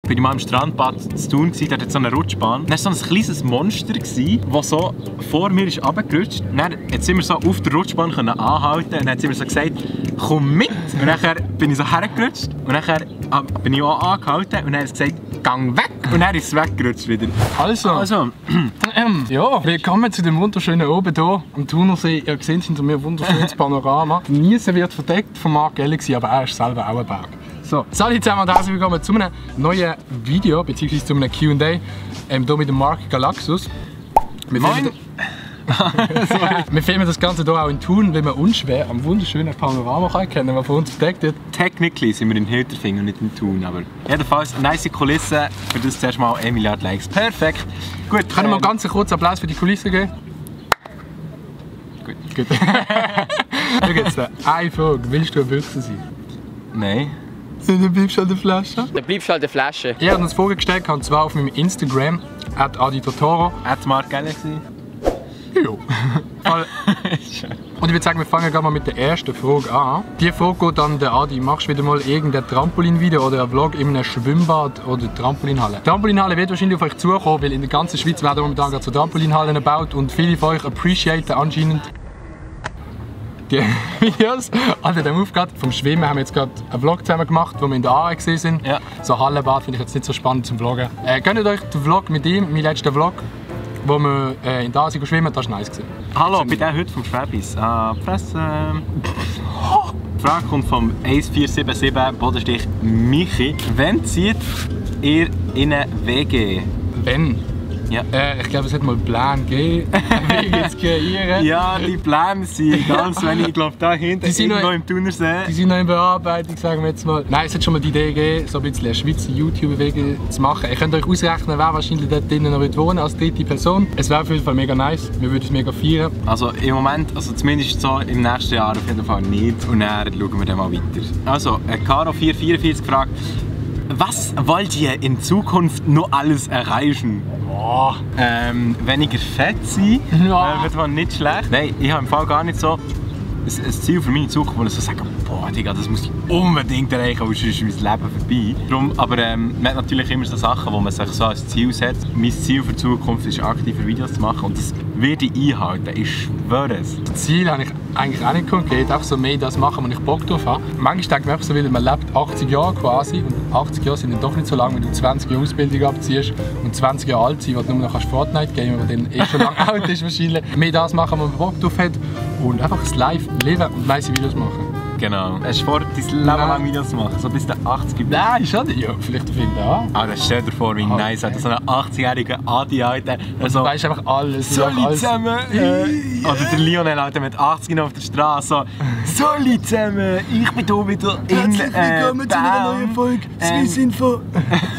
bin ich mal im Strandbad zu Thun, da hatte so eine Rutschbahn. Dann war so ein kleines Monster, das so vor mir ist runtergerutscht. Dann sind wir so auf der Rutschbahn anhalten und dann hat sie mir so gesagt, komm mit. Und dann bin ich so hergerutscht und dann bin ich auch angehalten und dann hat sie gesagt, gang weg. Und dann ist es weggerutscht wieder. Also. Ja, willkommen zu dem wunderschönen oben hier am Thunersee. Ihr seht hinter mir ein wunderschönes Panorama. Die Niese wird verdeckt von Mark Galaxy, aber er ist selber auch ein Berg. So, hallo zusammen und herzlich willkommen zu einem neuen Video, bzw. zu einem Q&A hier mit dem Mark Galaxus. Moin! Wir filmen das Ganze hier auch in Thun, weil wir unschwer am wunderschönen Panorama erkennen, das von uns verdeckt wird. Technically sind wir in Hilterfingen und nicht in Thun, aber jedenfalls eine nice Kulisse. Für das zuerst mal 1 Milliarde Likes. Perfekt! Gut, können wir ganz kurz Applaus für die Kulisse geben? Gut. Schau jetzt, eine Frage, willst du ein Büchse sein? Nein. Dann bleibst du an der Flasche. Dann bleibst du an der Flasche. Ich habe uns vorgestellt, und zwar auf meinem Instagram, @aditotoro. Mark Galaxy. Ja. Und ich würde sagen, wir fangen mal mit der ersten Frage an. Die Frage geht an den Adi. Machst du wieder mal irgendein Trampolin-Video oder ein Vlog in einem Schwimmbad oder Trampolinhalle? Trampolinhalle wird wahrscheinlich auf euch zukommen, weil in der ganzen Schweiz werden momentan gerade so Trampolinhallen gebaut und viele von euch appreciaten anscheinend die Videos. Also dem Aufgabe vom Schwimmen haben wir jetzt gerade einen Vlog zusammen gemacht, wo wir in der Aare gesehen sind. Ja. So Hallenbad finde ich jetzt nicht so spannend zum Vloggen. Gönnt euch den Vlog mit ihm, mein letzter Vlog, wo wir in der Aare schwimmen, das war nice gewesen. Hallo, ich bin der heute vom Schwäbis. Presse. Die Frage kommt vom 1477 Michi. Wann zieht ihr in eine WG? Wenn? Ja. Ich glaube, es hat mal einen Plan gegeben, WG zu kreieren. Ja, die Pläne sind ganz wenig. Ich glaube, da hinten irgendwo im Thunersee. Die sind noch in Bearbeitung, sagen wir jetzt mal. Nein, es hat schon mal die Idee gegeben, so ein bisschen eine Schweizer YouTube-WG zu machen. Ihr könnt euch ausrechnen, wer wahrscheinlich dort drinnen noch wohnen als dritte Person. Es wäre auf jeden Fall mega nice. Wir würden es mega feiern. Also im Moment, also zumindest so im nächsten Jahr auf jeden Fall nicht. Und dann schauen wir dann mal weiter. Also, Caro444 fragt, was wollt ihr in Zukunft noch alles erreichen? Oh. Weniger fett sein, wird man nicht schlecht. Nein, ich habe im Fall gar nicht so ein Ziel für meine Zukunft, wo ich so sage, boah Digga, das muss ich unbedingt erreichen, sonst ist mein Leben vorbei. Darum, aber man hat natürlich immer so Sachen, wo man sich so als Ziel setzt. Mein Ziel für die Zukunft ist, aktive Videos zu machen und das werde ich einhalten, ich schwöre es. Das Ziel habe ich eigentlich auch nicht konkret, einfach so mehr das machen, wo ich Bock drauf habe. Manchmal denke ich einfach so, weil man lebt 80 Jahre quasi und 80 Jahre sind dann doch nicht so lange, wenn du 20 Jahre Ausbildung abziehst und 20 Jahre alt sein, weil du nur noch Fortnite gamen, der dann schon lange alt ist wahrscheinlich. Mehr das machen, wo man Bock drauf hat und einfach das Live leben und nice Videos machen. Genau. Hast du vor, dein Leben lang Videos zu machen? So bis der 80 bist? Nein, schon nicht. Ja, vielleicht fängt er an. Ah, das stell dir vor, wie nice. So ein 80-jähriger Adi, Alter. Also, du weißt einfach alles. Solli zusammen! Oder der Lionel, Alter, mit 80 auf der Straße. So, Solli zusammen! Ich bin hier wieder in Herzlich willkommen zu einer neuen Folge Swiss Info.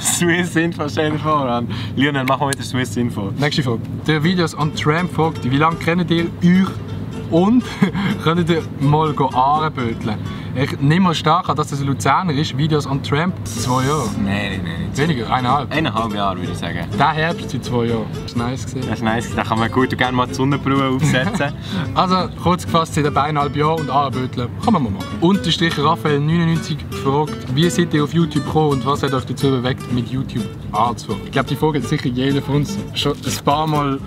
Swiss Info, stell dir vor, Mann. Lionel, mach mal wieder Swiss Info. Nächste Frage. Der Videos on Tramp fragt, wie lange kennt ihr euch? Und könnt ihr mal anböteln? Ich nehme mal stark an, dass das ein Luzerner ist. Videos on Tramp, 2 Jahre. Nein. Weniger, 1,5. 1,5 Jahre würde ich sagen. Der Herbst sind 2 Jahre. Das ist nice gewesen. Das ist nice, da kann man gut und gerne mal die Sonnenbrille aufsetzen. Also kurz gefasst, seit 1,5 Jahren und anböteln kann man mal machen. Unterstrich Raphael 99 fragt, wie seid ihr auf YouTube gekommen und was hat euch dazu bewegt, mit YouTube anzufangen? Ich glaube, die Frage hat sicher jeder von uns schon ein paar Mal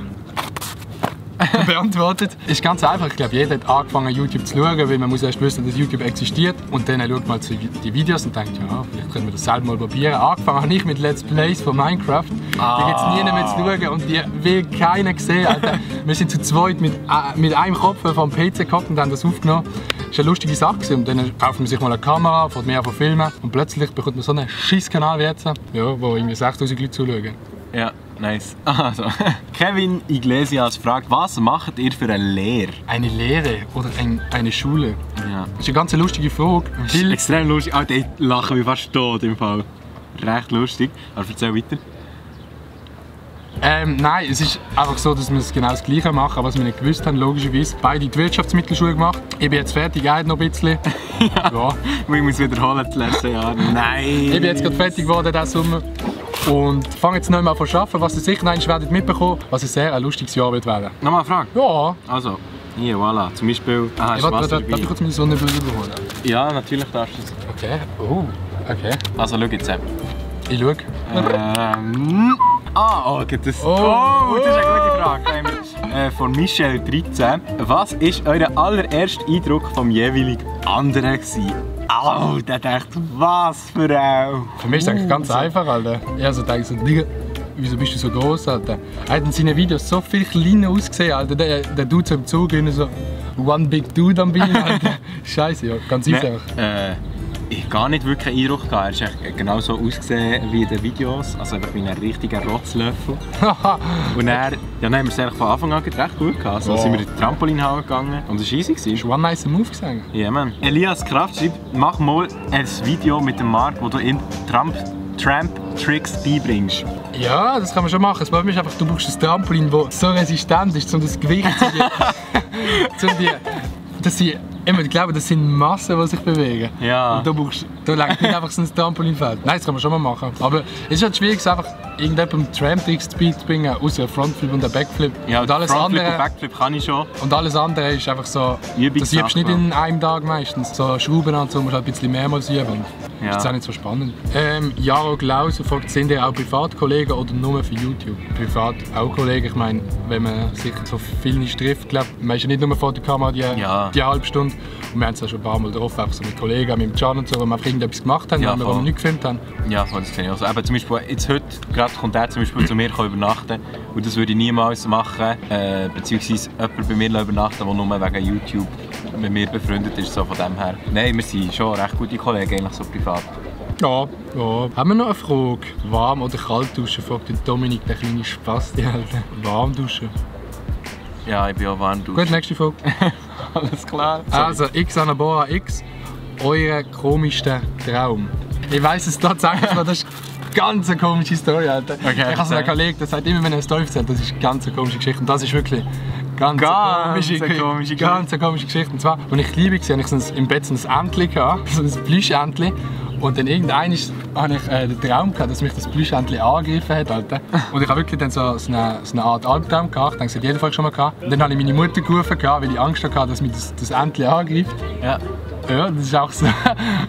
beantwortet. Ist ganz einfach. Ich glaube, jeder hat angefangen YouTube zu schauen, weil man muss erst wissen, dass YouTube existiert. Und dann schaut man die Videos und denkt, ja, vielleicht können wir das selber mal probieren. Angefangen habe ich mit Let's Plays von Minecraft. Die gibt es nie mehr zu schauen und die will keiner sehen. Alter. Wir sind zu zweit mit einem Kopf vom PC gehockt und haben das aufgenommen. Das war eine lustige Sache. Und dann kauft man sich mal eine Kamera, fährt mehr von filmen und plötzlich bekommt man so einen Scheiss-Kanal wie jetzt, ja, wo irgendwie 6000 Leute zuschauen. Ja, nice. Also, Kevin Iglesias fragt, was macht ihr für eine Lehre? Eine Lehre oder eine Schule? Ja. Das ist eine ganz lustige Frage. Das ist extrem lustig. Alter, ich lache mich fast tot im Fall. Recht lustig. Aber erzähl weiter. Nein, es ist einfach so, dass wir es genau das Gleiche machen, was wir nicht gewusst haben, logischerweise. Beide die Wirtschaftsmittelschule gemacht. Ich bin jetzt fertig, noch ein bisschen. Ja. Ich muss wiederholen das letzte Jahr. Nein! Ich bin jetzt gerade fertig geworden diesen Sommer. Und fange jetzt noch mal an zu arbeiten, was ihr sicher noch werdet mitbekommen, was ein sehr lustiges Jahr wird werden. Nochmal eine Frage? Ja. Also, hier, voilà. Zum Beispiel... Aha, darf ich kurz meine Sonnenbrille holen? Ja, natürlich darfst du es. Okay. Oh, okay. Also, schau jetzt. Ich schaue. Okay, das ist eine gute Frage. Von Michelle 13. Was war euer allererster Eindruck vom jeweiligen anderen gewesen? Der dachte, was für ein... Für mich ist es eigentlich ganz einfach, Alter. Ich also denke so, Digga, wieso bist du so groß, Alter? Er hat in seinen Videos so viel kleiner ausgesehen, Alter. Der tut so im Zug und so One Big Dude am Bein, Alter. Scheiße, ja, ganz einfach. Ich habe gar nicht wirklich einen Eindruck gehabt. Er hat genau so ausgesehen wie in den Videos. Also einfach wie ein richtiger Rotzlöffel. Und dann haben wir es eigentlich von Anfang an recht gut gehabt. Also sind wir in die Trampolinhalle gegangen und es war easy. Das war ein nice Move gesagt. Ja, man. Elias Kraft schreibt, mach mal ein Video mit dem Marc, wo du ihm Tramp-Tricks beibringst. Ja, das kann man schon machen. Das Problem ist einfach, du brauchst ein Trampolin, das so resistent ist, um das Gewicht zu dir. Ich glaube, das sind Massen, die sich bewegen. Ja. Und da lenkt nicht einfach so ein Trampolinfeld. Nein, das kann man schon mal machen. Aber es ist halt schwierig, einfach irgendjemandem Tramp-Tricks beizubringen, außer Frontflip und Backflip. Ja, und alles Frontflip andere, und Backflip kann ich schon. Und alles andere ist einfach so, das übst du nicht in einem Tag meistens. So Schrauben und so musst du halt ein bisschen mehrmals üben. Ja. Das ist auch nicht so spannend. Jaro Glauser fragt, sind ihr auch Privatkollegen oder nur für YouTube? Privat auch Kollegen. Ich meine, wenn man sich so viel nicht trifft, glaube man ist ja nicht nur vor der Kamera die halbe Stunde. Und wir haben es ja schon ein paar Mal drauf, einfach so mit Kollegen, mit dem Can und so, wo wir einfach irgendetwas gemacht haben, wo wir nichts gefilmt haben. Ja, das kenne ich auch so. Aber zum Beispiel, jetzt heute gerade kommt er zum Beispiel zu mir übernachten und das würde ich niemals machen, beziehungsweise jemand bei mir übernachten, der nur wegen YouTube mit mir befreundet ist, so von dem her. Nein, wir sind schon recht gute Kollegen, eigentlich so privat. Ja. Haben wir noch eine Frage? Warm oder kalt duschen? Fragt Dominik, der kleine Spasti. Warm duschen. Ja, ich bin auch warm duschen. Gut, nächste Frage. Alles klar. Sorry. Also, Xanabora X, euer komischster Traum. Ich weiss es tatsächlich, das ist eine ganz komische Story, Alter. Okay, ich habe so einen Kollegen, der sagt immer, wenn er eine Story erzählt, das ist eine ganz komische Geschichte. Und das ist wirklich ganz komische Geschichte. Und zwar, als ich klein war, hatte ich im Bett so ein Entchen, so ein Plüschentchen. Und dann irgendwann hatte ich den Traum, dass mich das Plüschentchen angegriffen hat. Alter. Und ich habe wirklich dann so eine Art Albtraum gehabt, das hat jeder Fall schon mal gehabt. Und dann habe ich meine Mutter gerufen, weil ich Angst hatte, dass mich das Entchen angreift. Ja, das ist auch so.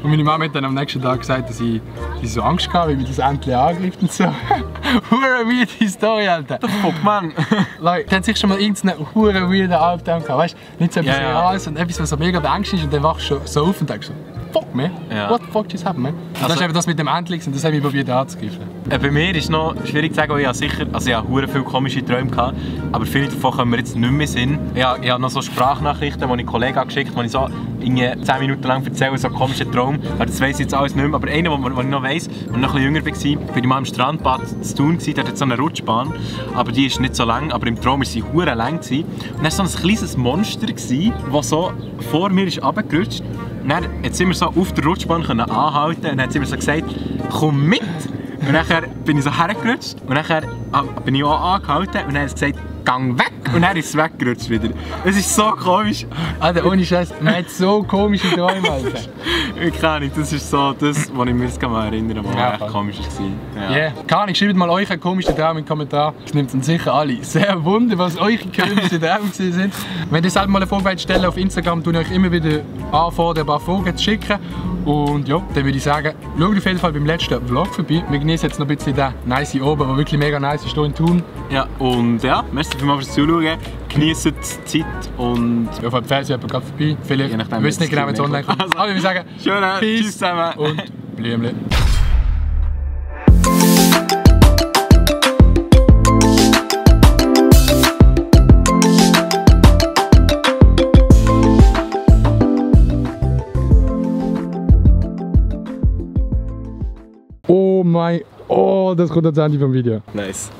Und meine Mama hat dann am nächsten Tag gesagt, dass ich so Angst hatte, weil mich das Entchen angreift und so. Hure weirde Story, Alter. Fuck, Mann. Like, der hat sich schon mal irgendeinen hure weirden Albtraum gehabt, weißt du? Nicht so etwas Reales und etwas, was so mega beängstigt ist und dann wachst du so auf und denkst so, fuck man, what the fuck just happened, man? Und das ist eben das mit dem Entchen und das habe ich probiert anzugreifen. Bei mir ist es noch schwierig zu sagen, ich habe sicher, also ich habe viele komische Träume gehabt, aber viele davon kommen mir jetzt nicht mehr Sinn. Ich habe noch so Sprachnachrichten, die ich Kollegen geschickt habe, wo ich so 10 Minuten lang erzähle, so einen komischen Traum. Das weiss ich jetzt alles nicht mehr, aber einer, den ich noch weiss, als ich noch ein bisschen jünger war, bin ich mal am Strandbad zu Thun, der hat so eine Rutschbahn, aber die ist nicht so lang, aber im Traum war sie hure lang. Und dann war so ein kleines Monster, das so vor mir ist runtergerutscht. Und dann sind wir so auf der Rutschbahn anhalten und dann hat sie mir so gesagt, komm mit! Und dann bin ich so hergerutscht und dann bin ich auch angehalten und dann hat sie gesagt, gang weg! Und dann ist es weggerutscht wieder. Es ist so komisch. Alter, ohne Scheiß, man hat so komische Träume, Alter. Ich kann nicht, das ist so das, was ich mir jetzt mal erinnern kann, was echt komisch war. Ja. Keine Ahnung, schreibt mal euch einen komischen Traum in den Kommentaren. Es nimmt uns sicher alle sehr wunder, was eure komischen Träume sind. Wenn ihr selber mal eine Frage stellen auf Instagram, tue ich euch immer wieder anfordern, ein paar Fragen zu schicken. Und ja, dann würde ich sagen, schaut auf jeden Fall beim letzten Vlog vorbei. Wir genießen jetzt noch ein bisschen den nice oben, der wirklich mega nice ist hier in Thun. Ja, und ja, merci vielmals fürs Zuschauen. Genießt die Zeit und... Ja, von der Fernsehen jemand gerade vorbei. Vielleicht wissen nicht genau, wenn es online kommt. Aber ich würde sagen, Tschüss zusammen und Blümle. Oh, das kommt ans Ende vom Video. Nice.